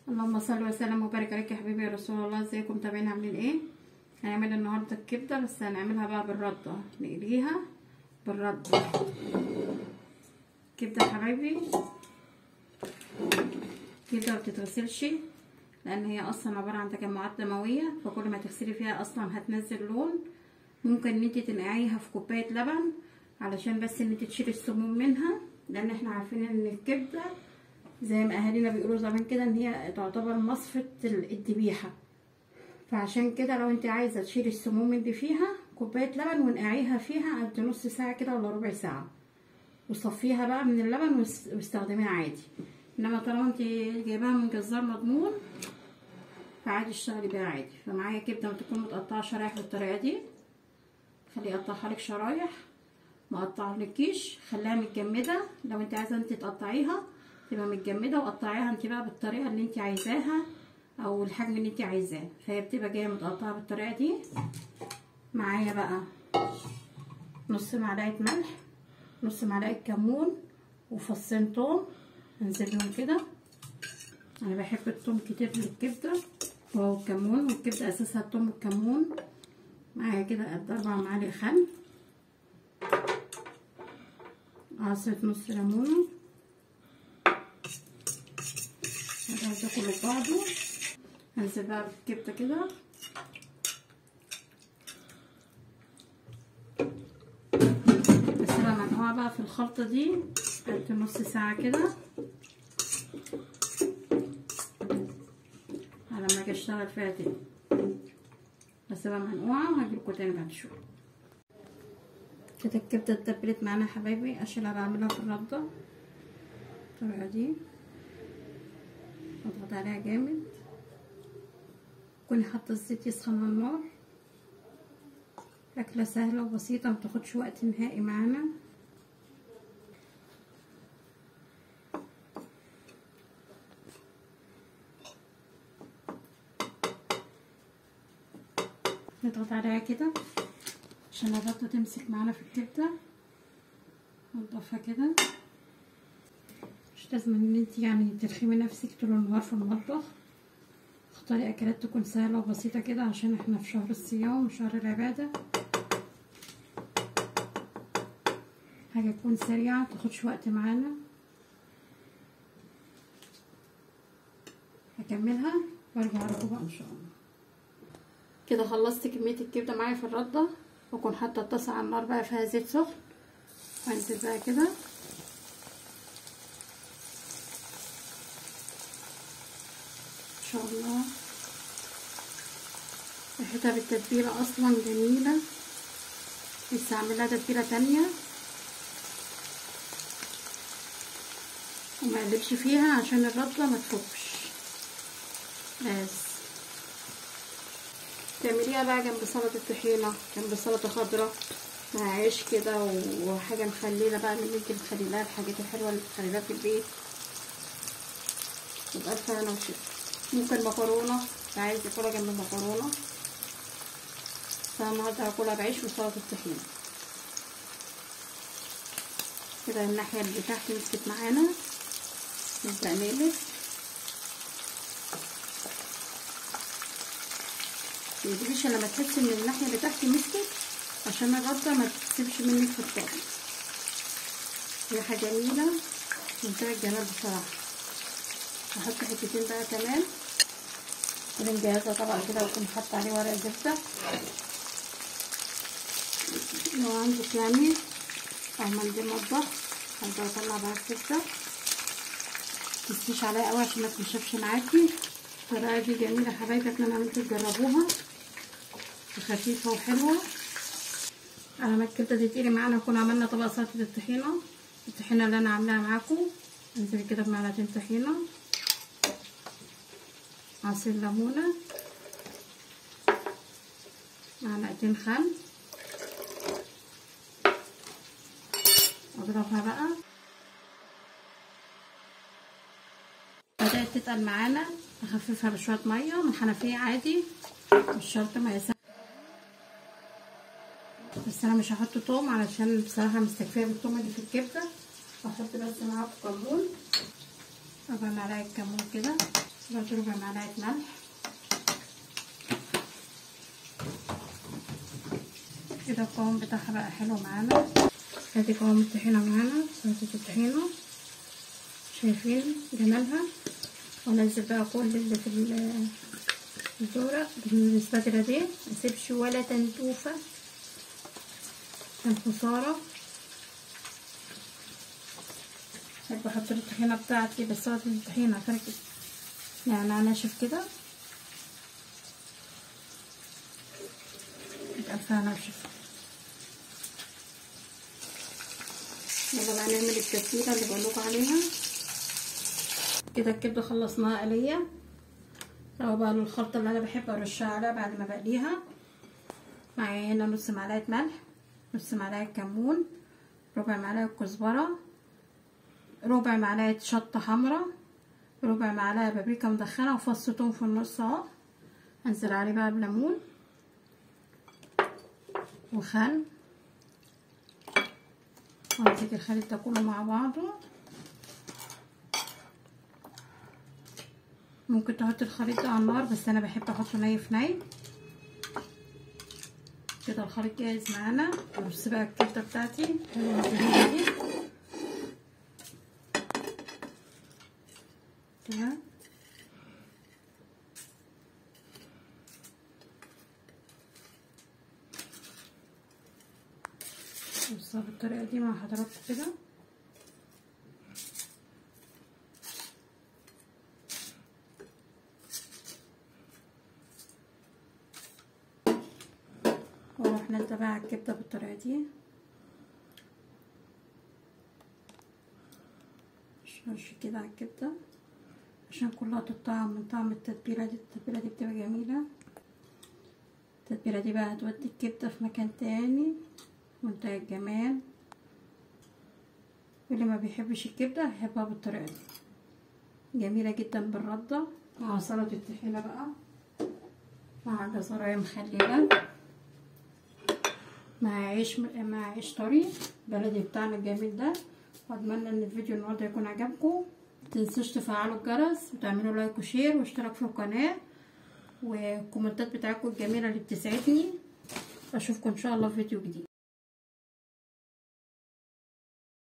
اللهم صل وسلم وبارك عليك يا حبيبي يا رسول الله. ازيكم متابعين عاملين ايه؟ هنعمل النهارده الكبده، بس هنعملها بقى بالردة، نقليها بالردة. كبده يا حبايبي، الكبده ما بتتغسلش لان هي اصلا عبارة عن تجمعات دموية، فكل ما تغسلي فيها اصلا هتنزل لون. ممكن ان انت تنقعيها في كوباية لبن علشان بس ان انت تشيلي السموم منها، لان احنا عارفين ان الكبده زي ما اهالينا بيقولوا زمان كده ان هي تعتبر مصفة الذبيحة، فعشان كده لو انت عايزه تشيلي السموم اللي فيها كوباية لبن ونقعيها فيها قد نص ساعة كده ولا ربع ساعة، وصفيها بقى من اللبن واستخدميها عادي. انما طالما انت جايباها من جزار مضمون فعادي اشتغلي بيها عادي. فمعايا كبده تكون متقطعه شرايح بالطريقة دي، خليه يقطعها لك شرايح، ما قطعلكيش، خليها متجمده. لو انت عايزه انت تقطعيها تبقى متجمده، وقطعيها انت بقى بالطريقة اللي انت عايزاها او الحجم اللي انت عايزاه، فهي بتبقى جاية متقطعه بالطريقة دي. معايا بقى نص معلقه ملح، نص معلقه كمون، وفصين توم انزلهم كده. انا بحب التوم كتير للكبده وهو الكمون، والكبده اساسها التوم والكمون. معايا كده قد 4 معالق خل، عصره نص ليمونه، ده كله في بعضه. هنزل بقى بالكبده كده، بس بقى منقوعه بقى في الخلطة دي قد نص ساعة كده على ما اجي اشتغل فيها تاني. بس بقى منقوعه وهجيلكوا تاني بعد شوية. كده الكبده اتبلت معانا يا حبايبي، اشيلها بعملها في الردة بالطريقة دي، اضغط عليها جامد، كوني حاطه الزيت يسخن على النار. اكله سهلة وبسيطة متاخدش وقت نهائي معانا. نضغط عليها كده عشان الردة تمسك معانا في الكبده، نضيفها كده. مش لازم ان انت يعني ترخمي نفسك طول النهار في المطبخ، اختاري اكلات تكون سهلة وبسيطة كده عشان احنا في شهر الصيام وشهر العبادة، حاجة تكون سريعة متاخدش وقت معانا. هكملها وارجع لكم بقى ان شاء الله. كده خلصت كمية الكبده معايا في الردة، واكون حاطه الطاسه على النار بقى فيها زيت سخن، وانزل بقى كده ان شاء الله. ريحتها بالتتبيله اصلا جميلة، لسه هعملها تتبيله تانية وما اقلبش فيها عشان الردة ما تفكش. بس تعمليها بقى جنب سلطة الطحينه، جنب سلطة خضراء مع عيش كده، وحاجه مخليله بقى من اللي انت مخليلها، الحاجات الحلوة اللي بتخليلها في البيت. وبألف هنا وشفا. ممكن مكرونه، عايز ياكلها جنب المكرونه، بس انا النهارده هاكلها بعيش وسلطة الطحينه. كده الناحية اللي تحت مسكت معانا، نبدا نقلب. متقلبيش لما تحسي ان الناحية اللي تحت مسكت عشان الردة ما تسيبش منك في الطاجن. ريحه جميلة، منتهى الجمال بصراحة. هحط حتتين بقى كمان. مجهزة طبق كده واكون حاطه عليه ورق زبدة لو عندك يعني، او منديل مطبخ. هبدا اطلع بقى الزبدة، متستيش عليها قوي عشان ما تنشفش معاكي. الطريقة دي جميلة حبايبي، اتمنى ان انتوا تجربوها، خفيفة وحلوه. على ما الكبده دي تقلي معانا نكون عملنا طبق سلطة الطحينه. الطحينه اللي انا عاملاها معاكم، انزل كده بمعلقتين طحينه، عصير ليمونه، معلقتين خل، اضربها بقى. بدأت تتقل معانا، اخففها بشوية مية من حنفية عادي، مش شرط مية سخنة، بس انا مش هحط توم علشان بصراحة مستكفيه بالتوم اللي في الكبده. هحط بس معاكم كمون، ربع معلقه كمون كده. برضه ربع معلقة ملح. كده القوام بتاعها بقى حلو معانا. ادي قوام الطحينة معانا، سلطة الطحينة، شايفين جمالها. وانزل بقى كل اللي في الدورة بالسباتيلا دي، مسيبش ولا تنتوفة عشان خسارة. بحب احط الطحينة بتاعتي، بس سلطة الطحينة فرق يعني ناشف كده، يبقى ناشف. يلا بقى نعمل التتبيله اللي بقولكوا عليها. كده الكبده خلصناها قليه. اهو بقى الخلطة اللي انا بحب ارشها عليها بعد ما بقليها. معايا هنا نص معلقه ملح، نص معلقه كمون، ربع معلقه كزبره، ربع معلقه شطه حمراء، ربع معلقه بابريكا مدخنه، وفص ثوم في النص اهو. هنزل عليه بقى بليمون وخل، وامسك الخليط ده كله مع بعضه. ممكن تحط الخليط ده على النار، بس انا بحب احطه ني في ني كده. الخليط جاهز معانا. بص بقى الكبده بتاعتي حلوة دي كده. بصوا بالطريقة دي مع حضراتكم كده. واروح نازله بقى على الكبده بالطريقة دي، رش كده على الكبده عشان كلها تطعم من طعم التتبيله دي. التتبيله دي بتبقى جميلة. التتبيله دي بقى هتودي الكبده في مكان تاني، منتهى الجمال. واللي ما بيحبش الكبده هيحبها بالطريقة دي، جميلة جدا بالردة مع سلطة الطحينه بقى، مع جزرايه مخلله، مع عيش طري بلدي بتاعنا الجميل ده. واتمنى ان الفيديو النهارده يكون عجبكم. متنسوش تفعلوا الجرس وتعملوا like و share واشتراك في القناة، والكومنتات بتاعتكم الجميلة اللي بتسعدني. اشوفكم ان شاء الله في فيديو جديد.